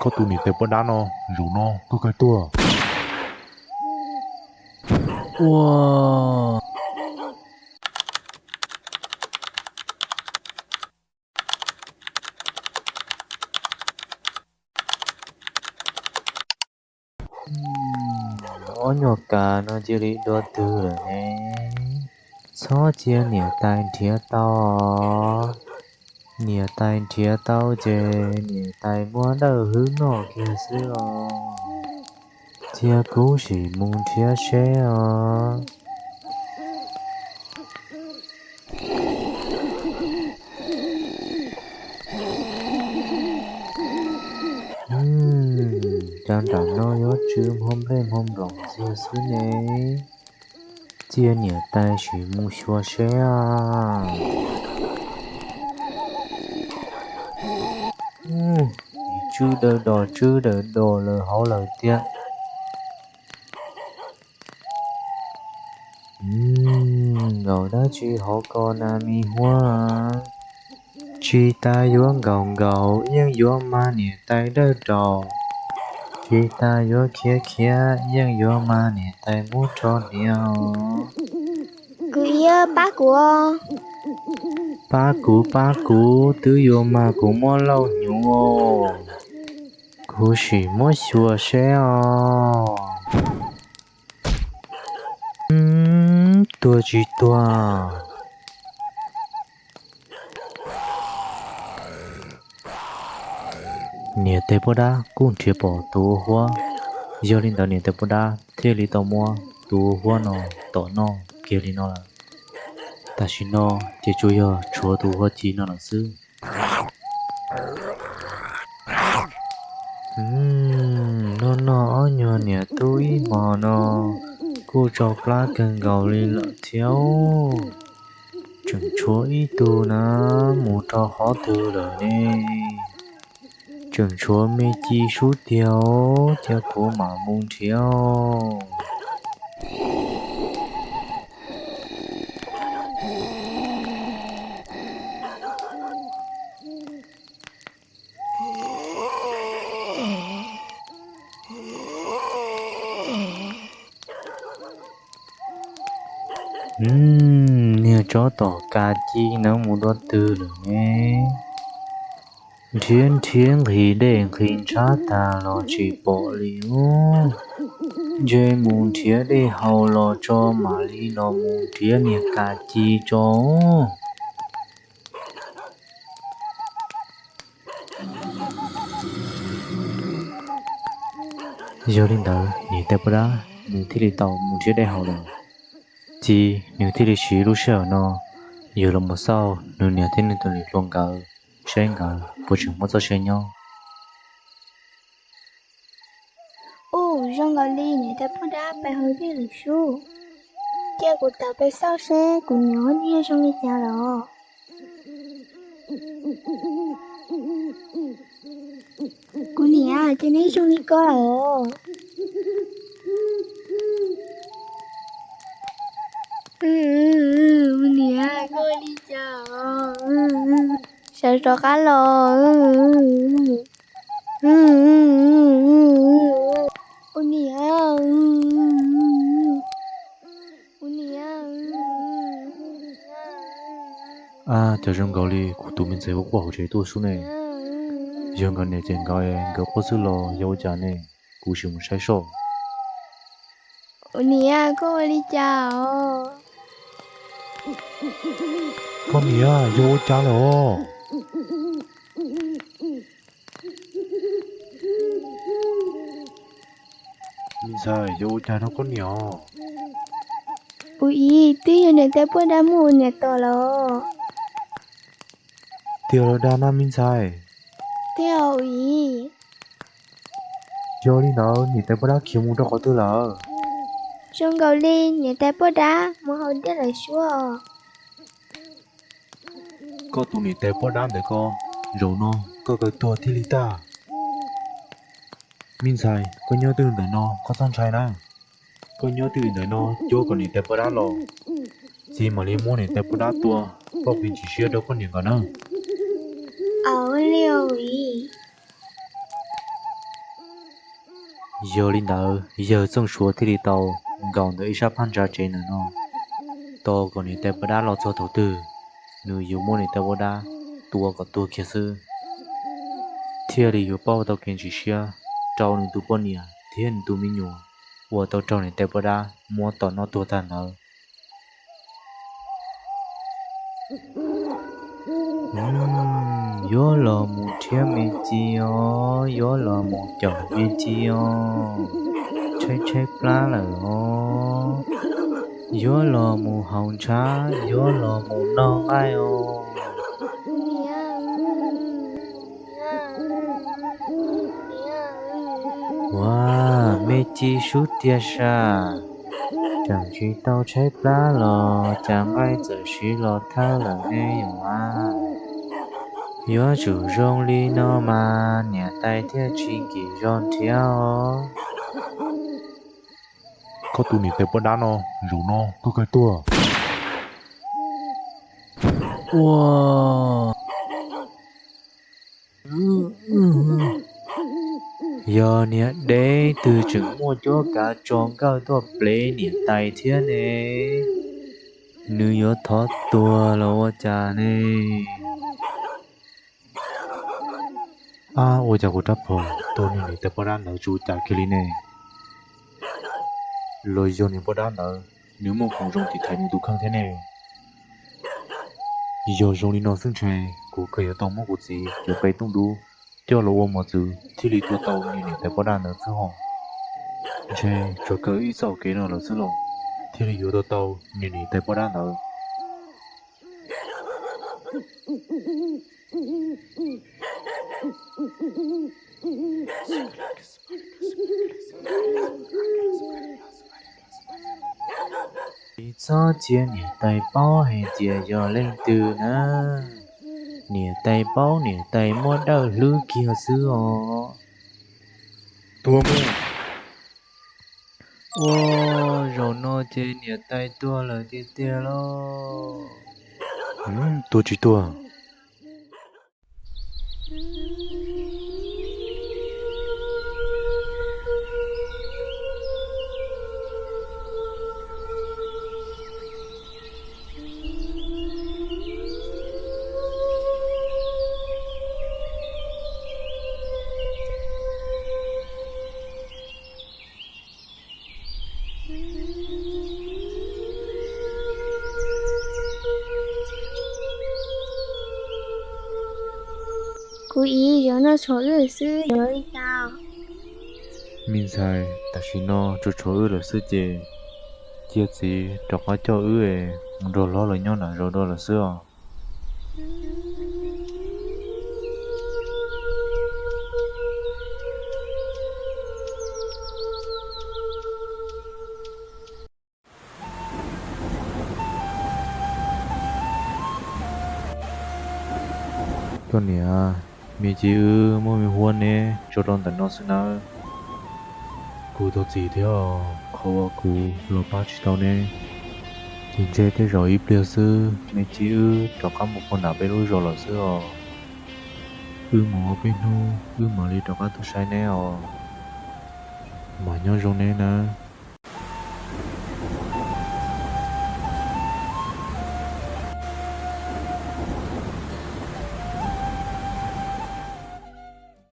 Koj tus niam tais poj dab no, zaum no koj kawg tuag. Ua Ob nyuag kav no cia li dua twg lawm ne? Txhob cia niam tais nrhiav tau. Niam tais nrhiav tau ces niam tais muab dawj hwb noj kiag xwb os. Cia kuv sim mus nrhiav seb os. Cas nram no yuav tsw hmo nplej hmo nploos ntxiag xwb ne. Cia niam tais sim mus xyuas seb. Tsw daws dos tsw daws dos lawm hauv lawm tiag. Nkaum dab tsi hauv ko na me huab? Tsis tas yuav nkaum nkaum yeej yuav mag niam tais dawj daus, tsis tas yuav khiav khiav yeej yuav mag niam tais muab rho hniav os. Kuv iab pab kuv. Pab kuv pab kuv twb yuav mag kuv muab lauj hnyuv. Kuv sim muab xyuas seb os. Tuag tsis tuag. Niam tais poj dab kuj nrhiav pom tus ua huab, yog li ntawd niam tais poj dab thiaj li tau muab tus ua huab no tom noj kiag li no lawm. Tam sim no ces tsuas yog tshuav tus huab ci no lawm xwb. Noj noj ob nyuag niam tub ib hmos no kuj tsau plab kawg nkaus li lawm thiab. Tseem tshuav ib tug na, mus rau qhov twg lawm ne? Tseem tshuav me ci sub tiag, cia kuv mam mus nrhiav. Niag tsov tom kas ci no mus dua twg lawm ne? Nrhiav nrhiav nqhis dej nqhis ntshav tag los tsis pom li ub. Ntshe mus nrhiav dej haus los tso mam li los mus nrhiav niag kas ci tso. Yog li ntawd niam tais poj dab nws thiaj li tau mus nrhiav dej haus lawm. Ci nws thiaj li siv lub sij hawm no yog los mus xauj nws niam thiab nws tus niam hluas nkawd, saib nkawd puas tseem muaj txoj sia nyob. Ub, zoo nkaus li niam tais poj dab pais haus dej lawm sub. Cia kuv tawm pais xauj seb kuv niam ua niag zoo li cas los. Kuv niam, ces neb zoo li ko os. Kuv niam, koj ua li cas os? Sawv rov qab los. Kuv niam, kuv niam. Ab, cas zoo nkaus li kuv tus me ntxhais quaj quaj hauv tsev tuaj sub ne. Yog nkawd niam ces nkawd, nkawd quaj xwb los yog ua cas ne? Kuv sim mus saib soj. Kuv niam, koj ua li cas os? Koj niam, yog ua cas lawm os? Me ntxhais, yog ua cas rau koj niam os? Ua i, twb yog niam tais poj dab muab ua niam tom los. Tiag los dag na me ntxhais? Tiag os ua i. Yog li ntawd niam tais poj dab khiav mus rau qhov twg lawm? Zoo nkaus li niam tais poj dab mus haus dej lawm suab os. Koj tus niam tais poj dab ntawm ko, zaum no koj kawg tuag thiaj li tag. Me ntxhais, koj nyob twj ywm ntawm no koj txhob ntshai na. Koj nyob twj ywm ntawm no cuab kom niam tais poj dab los, txiv mam li muab niam tais poj dab tua, poj kev chim siab rau koj niam nkawd na. Aws, ua li os ua i. Yog li ntawd yawg Txooj Suav thiaj li tau nkaum ntawm ib sab phab ntsa tsev ntawm no, tos kom niam tais poj dab los txog thaum twg, nws yuav muab niam tais poj dab tua kom tuag kiag xwb, thiaj li yuav pauj tau kev ntxim siab rau nws tus poj niam thiab nws tus me nyuam uas tau raug niam tais poj dab muab tom noj tuag tag ntawd. Yuav los mus nrhiav me ci os, yuav los mus caum me ci os, tshaib tshaib plab lawm os. Yuav los mus haus ntshav, yuav los mus noj nqaij os. Ua, me ci sub tiag sas, tseem tsis tau tshaib plab los cas nqaij txawm siv los thawj lawm ne yom a. Yuav tsum zoo li no mas niam tais thiaj tsis nkim zog nrhiav os. Koj tus niam tais poj dab no, zaum no koj kawg tuag. Ua, yog niag dev twg tseem muaj cuab kav tso nkawj tuaj plev niam tais thiab ne, nws yuav thov tuag los ua cas ne? Ab, ua cas kuv rab phom tua niag niam tais poj dab ntawd tsis ua cas kiag li ne? Los yog niag poj dab ntawd nws muaj khoom zoo tiv thaiv nws tus kheej thiab ne? Yog zoo li no xwb ntshe kuv kawg yuav tau muab kuv txiv cov qe tooj dub coj los ua mos txwv thiaj li tua tau niag niam tais poj dab ntawd xwb hos. Ntshe tsuas kawg ib txoj kev no lawm xwb los thiaj li yuav tua tau niag niam tais poj dab ntawd. Tsis txhob cia niam tais paub hais tias yog leej twg na. Niam tais paub niam tais muab dawj hlwb kiag xwb os. Tuag mus. Ua, zaum no ces niam tais tuag lawm tiag tiag lauj. Tuag tsis tuag? Kuv txiv, zaum no tshuav wb xwb yuav li cas? Me ntxhais, tam sim no tsuas tshuav wb lawm xwb ces cia txiv rov qab coj wb es mus nrog hlob lawv nyob nram zos dua lawm xwb os. Koj niam, me ci wb muab me huab neb tso rau ntawm no xwb nawb. Kuv thov txim thiab os, qhov uas kuv los pab tsis tau neb, ces ntshe tej zaum ib pliag xwb me ci wb rov qab mus puag nram peb lub zos lawm xwb os. Wb mus ua peb hnub wb mam li rov qab tuaj saib neb os. Mas nyob zoo neb nawb.